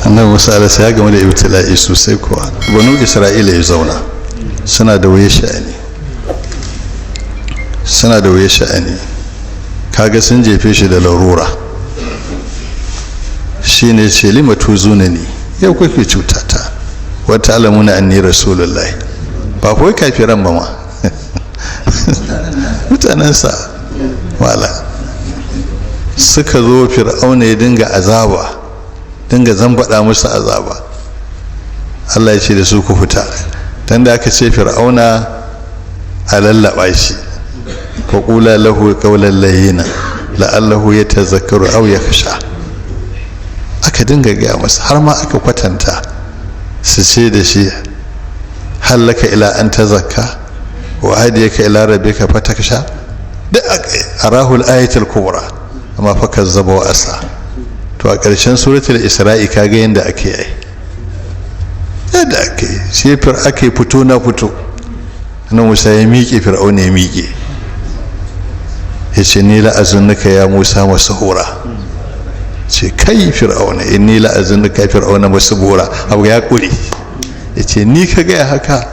Annabi Musa alaihi ya game da ibtila'i sosai kuwa. Banu Isra'ila ya zauna suna da wuya sha'ani, suna da wuya sha'ani. Kaga sun jefe shi da larura, shine ce lima tuzunani, yau kuke cutata, wata alamuna anni rasulullahi. Ba kawai kafiran ba ma, mutanensa wala suka zo. Fir'auna ya dinga azaba, dinga zambaɗa musu azaba. Allah ya ce da su ku fita. Dan da aka ce fir'auna a lallaba shi, fa qula lahu qawlan layyina la'allahu yatazakkaru aw yakhsha. Aka dinga gaya masa, har ma aka kwatanta su ce da shi hallaka ila an tazakka wa hadiyaka ila rabbika fataksha. Da arahul ayatul kubra, amma fa kazzaba wa asa. To a ƙarshen suratul Isra'i kaga yadda ake yi, yadda ake yi sai fir ake fito na fito. Nan Musa ya miƙe, Fir'auna ya miƙe, ya ce ni la'azunnuka ya Musa masahura. Ce kai Fir'auna, inni la'azunnuka Fir'auna masubura. Abu ya ƙure, ya ce ni ka gaya haka?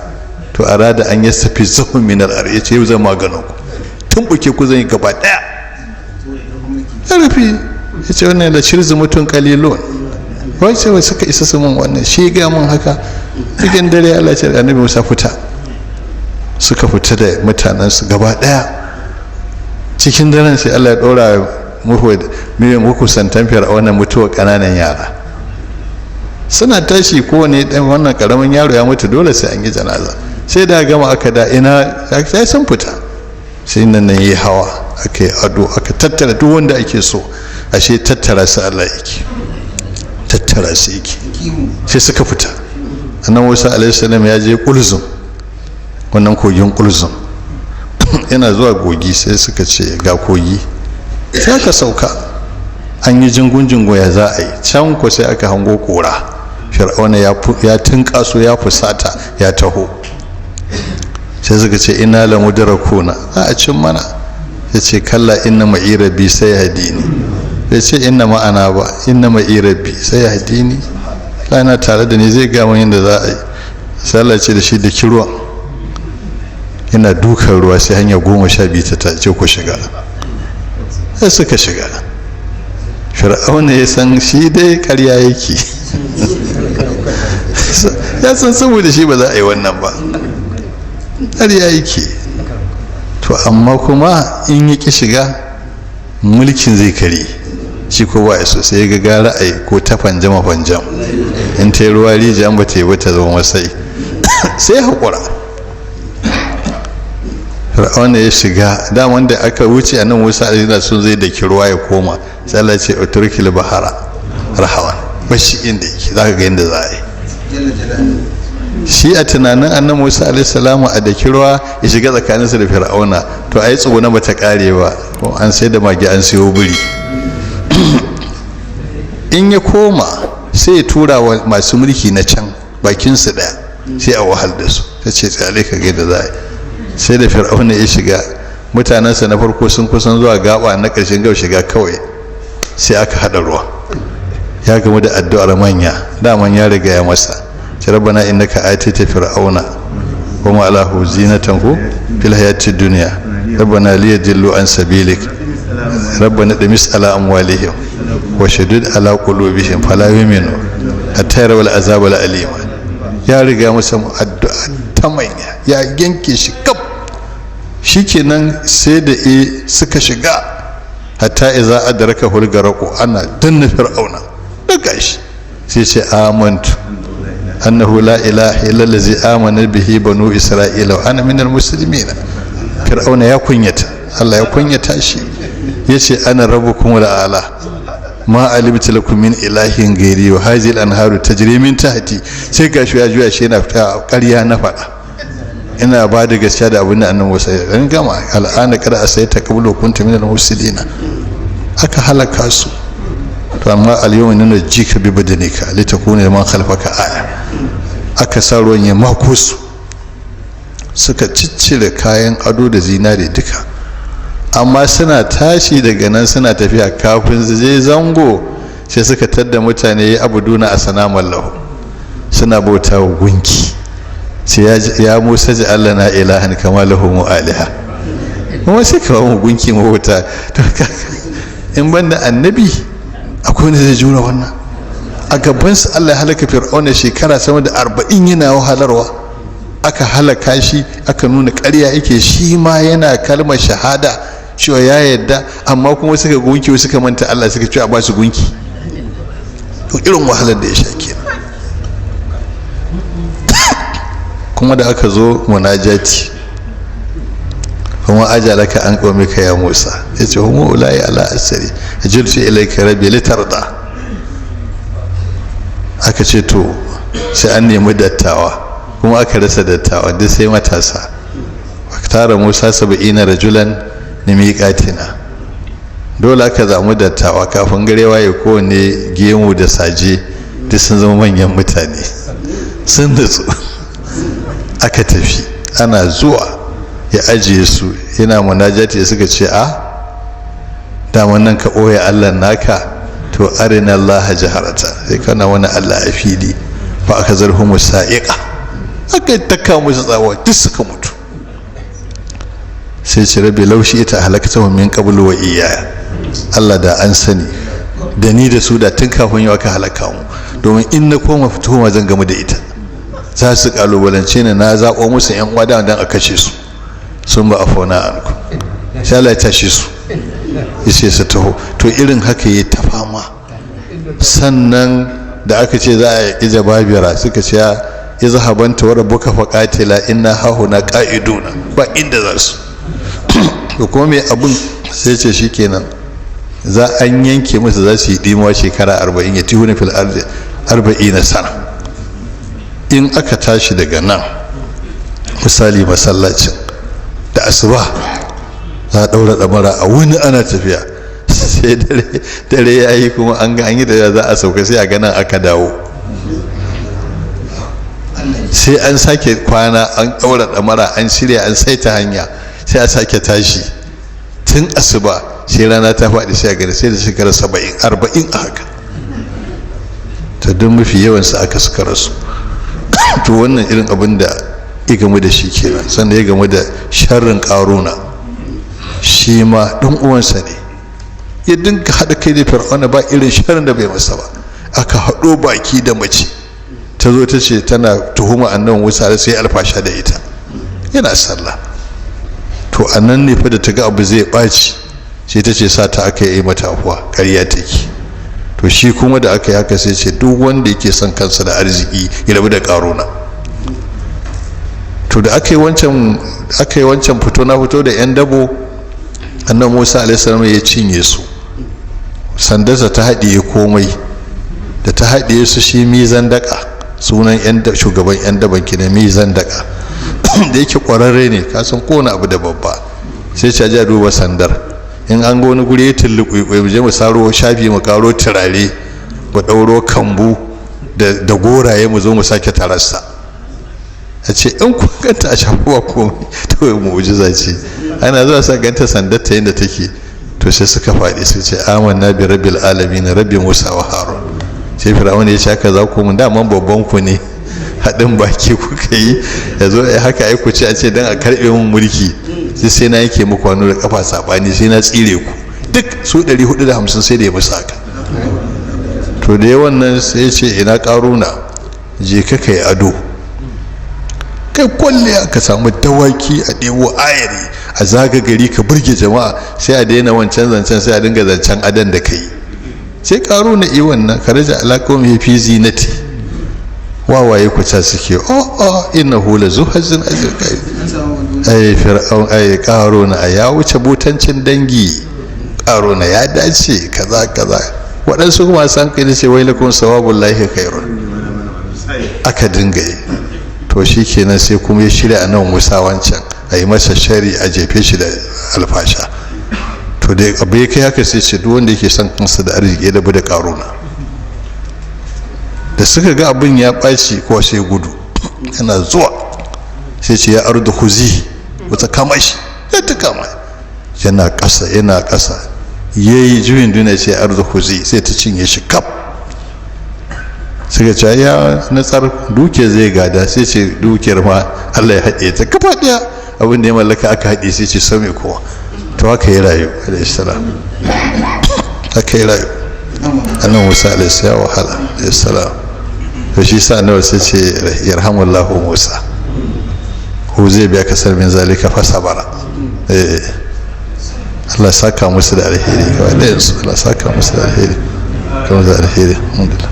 To arada an yastafi zahun min al ya ce yau zan maganin ku, tumbuke ku zan yi gaba ɗaya. Ƙarfi ya ce wannan da shirzu mutum kalilon, wai sai suka isa su mun wannan, shi ga mun haka. Cikin dare Allah ce da Annabi Musa fita. Suka fita da mutanen su gaba daya. Cikin daren sai Allah ya dora muku miyan muku santan Fir'auna mutuwa kananan yara. Suna tashi kowane dan wannan karamin yaro ya mutu, dole sai an yi janaza. Sai da gama aka da ina sai sun fita, sai nan nan yi hawa, aka yi ado, aka tattara duk wanda ake so. Ashe tattara su Allah yake, tattara su yake. Sai suka fita. Annabi Musa alaihi salam ya je Kulzum, wannan kogin Kulzum. Yana zuwa kogi, sai suka ce ga kogi. Sai aka sauka, an yi jingun jingo, ya za a yi can ko? Sai aka hango kora, Fir'auna ya tunkaso, ya fusata, ya taho. Sai suka ce ina la mudrakuna, za a cin mana. Ya ce kalla inna ma'i rabbi sai hadini. Ya ce inna ma'ana ba, inna ma'i rabbi sai hadini, yana tare da ni, zai ga mun yadda za a yi. Sai Allah ce da shi da kiruwa. Yana dukan ruwa, sai hanya 12 ta tace ku shiga. Sai suka shiga. Fir'auna ya san shi dai karya yake, ya san saboda shi ba za a yi wannan ba, karya yake. To amma kuma in yi ki shiga, mulkin zai kare shi, ko ba so. Sai ga gara ai ko ta fanjama fanjam, in ta yi ruwa rijiya ba ta yi ba ta zama masai. Sai haƙura, Fir'auna ya shiga. Daman da aka wuce a nan, Musa alaihi sun zai daki ruwa ya koma. Sai Allah ya ce uturkil bahara rahawan, bashi inda yake, zaka ga inda za a yi. Shi a tunanin Annabi Musa alaihi salamu a daki ruwa ya shiga tsakaninsa da Fir'auna. To ai tsuguna bata kare ba, ko an sai da mage an siyo biri. In ya koma, sai ya tura wa masu mulki na can bakinsu ɗaya, sai a wahal da su. Ta ce tsale ka ga da za a yi. Sai da Fir'auna ya shiga, mutanensa na farko sun kusan zuwa gaba na ƙarshen gaba shiga kawai, sai aka haɗa ruwa. Ya gamu da addu'ar manya, daman ya riga ya masa ce rabbana innaka atita fir'auna wa ma'alahu zinatan ku fil hayati dunya, rabbana liyadillu an sabilik, rabbana damis ala amwalihim wa shadid ala qulubihim fala yu'minu hatta yarawal azab al alima. Ya riga masa addu'a ta manya, ya yanke shi kaf. Shikenan, sai da suka shiga, hatta iza adraka hulgaraku, ana danna Fir'auna daga shi, sai ce amantu annahu la ilaha illa allazi amana bihi banu isra'ila wa ana minal muslimin. Fir'auna ya kunyata, Allah ya kunyata shi. Yace ana rabbukum ala ma alimtu lakum min ilahin ghairi wa hadhihi al-anharu tajri min tahti. Sai gashi ya juya shi yana fita, ƙarya na faɗa, ina ba da gaskiya da abin da Annabi Musa ya an gama. Al'ana kada a sai ta qablu kunta min al-mufsidina. Aka halaka su. To amma al-yawma nunajjika bi badanika litakuna liman khalfaka aya. Aka sa ruwan ya mako su, suka ciccire kayan ado da zinare duka. Amma suna tashi daga nan suna tafiya, kafin su je zango, sai Sai suka tadda mutane ya abuduna a sanaman lahu, suna bauta wa gunki. Sai ya Musa ji Allah na ilahan kama lahu mu'aliha, kuma sai ka mu gunki mu bauta. To in banda annabi akwai wanda zai jura wannan? A gabansu Allah ya halaka Fir'auna shekara sama da 40 yana wahalarwa, aka halaka shi, aka nuna ƙarya yake, shi ma yana kalmar shahada cewa ya yadda, amma kuma suka gunki, suka manta Allah, suka ce a ba su gunki. To irin wahalar da ya sha kenan. Kuma da aka zo munajati, kuma ajalaka an qaumika ya Musa, yace hum ulai ala asri ajiltu ilayka rabbi litarda. Aka ce to sai an nemi dattawa, kuma aka rasa dattawa, duk sai matasa. Tara Musa 70 rajulan limiqatina, dole aka zamu dattawa kafin garewa ya kowanne gemu da saje, duk sun zama manyan mutane, sun nutsu. Aka tafi, ana zuwa ya ajiye su yana munajati, suka ce a daman nan ka ɓoye Allah naka, to arina Allah jaharata, sai kana wani Allah a fili. Fa aka zarhu sa'iqa, aka taka musu tsawa, duk suka mutu. Sai ce rabbi laushi ita halakta min qablu wa iyaya, Allah da an sani da ni da su da tun kafin yau aka halaka mu, domin in na koma fitowa zan gamu da ita, za su kalubalance ni, na zaɓo musu yan uwa da dan a kashe su, sun ba afona anku. Sai Allah ya tashi su, yace su taho. To irin haka yayi ta fama. Sannan da aka ce za a yi jababira, suka ce ya izhabanta wa rabbuka faqatila inna hahuna qa'iduna, ba inda za su. To kuma mai abun sai ce shikenan, za an yanke musu za su yi dimuwa shekara 40, ya tihuna fil ardi 40 sana. In aka tashi daga nan misali masallacin da asuba za a ɗaura ɗamara a wani ana tafiya, sai dare ya yi kuma an ga an yi da za a sauka, sai a ganin aka dawo, sai an sake kwana, an ɗaura ɗamara, an shirya, an saita hanya, sai a sake tashi tun asuba sai rana ta faɗi, sai a gani sai da shekara 70 40 a haka. Ta duk mafi yawansu aka suka rasu. To wannan irin abin da ya gamu da shi kenan. Sannan ya gamu da sharrin ƙaruna, shi ma ɗan uwansa ne, ya dinga haɗa kai da Fir'auna, ba irin sharrin da bai masa ba. Aka haɗo baki da mace ta zo ta ce tana tuhuma annabi Musa, sai alfasha da ita yana sallah. To anan ne fa da ta ga abu zai ɓaci, sai ta ce sa ta aka yi mata afuwa, ƙarya take. To shi kuma da aka yi haka sai ce duk wanda yake son kansa da arziki ya rabu da ƙaruna. To da aka yi wancan fito na fito da yan dabo, annabi Musa alaihi salam ya cinye su, sandarsa ta haɗiye komai. Da ta haɗiye su, shi mizan daka, sunan shugaban yan daban kenan, mizan daka, da yake ƙwararre ne, ka san kowane abu da babba, sai ce a duba sandar, in an ga wani guri ya tulluƙuiƙui, mu je mu saro shafi, mu karo turare, mu ɗauro kambu da goraye, mu zo mu sake tararsa. A ce in kun ganta a shafuwa komai, to mu'ujiza ce. Ana zuwa sa ganta sandar ta yadda take. To sai suka faɗi su ce amanna bi rabbil alamin rabbi Musa wa Harun. Sai Fir'auna ya ce haka za ku mun, daman babban ku ne, haɗin baki kuka yi, ya zo ai haka ai ku ce a ce dan a karɓe mun mulki, sai na yanke muku hannu da kafa saɓani, sai na tsire ku duk su 450, sai da ya musu haka. To da yawan nan sai ya ce ina ƙaruna, je ka kai ado, kai kwalliya, ka samu dawaki a ɗebo ayari a zaga gari, ka burge jama'a, sai a daina wancan zancen, sai a dinga zancen adon da kai. Sai ƙaruna yi wannan, karaja alaƙon fi zinati, wawaye ku ta suke oh oh innahu la zuhazin azkai, ai fir'aun, ai ƙaruna ya wuce butancin dangi, ƙaruna ya dace kaza kaza. Waɗansu kuma san kai ce wai lakum sawabullahi khairun, aka dinga yi. To shi kenan sai kuma ya shirya a nan Musa wancan a yi masa shari, a jefe shi da alfasha. To da abu ya kai haka sai ce duk wanda yake son kansa da arziki ya rabu da ƙaruna. Da suka ga abin ya ɓaci ko sai gudu, yana zuwa sai ce ya ardu huzi, wata kama shi, ya ta kama, yana ƙasa yana ƙasa, Yayi juyin duniya ce arzuhuzi sai ta cinye shi kaf. Suka ce ya natsar dukiyar zai gada, sai ce dukiyar ma Allah ya haɗe ta kafa ɗaya, abin da ya mallaka aka haɗe, sai ce same kowa. To haka ya rayu alayhi salam, haka ya rayu annabi Musa alayhi salam, wahala alayhi salam. To shi sa annabi sai ce yarhamullahu Musa hu zai biya kasar min zalika fa sabara. Eh, Allah saka musu da alheri kawai da yanzu, Allah saka musu da alheri, kuma da alheri, alhamdulillah.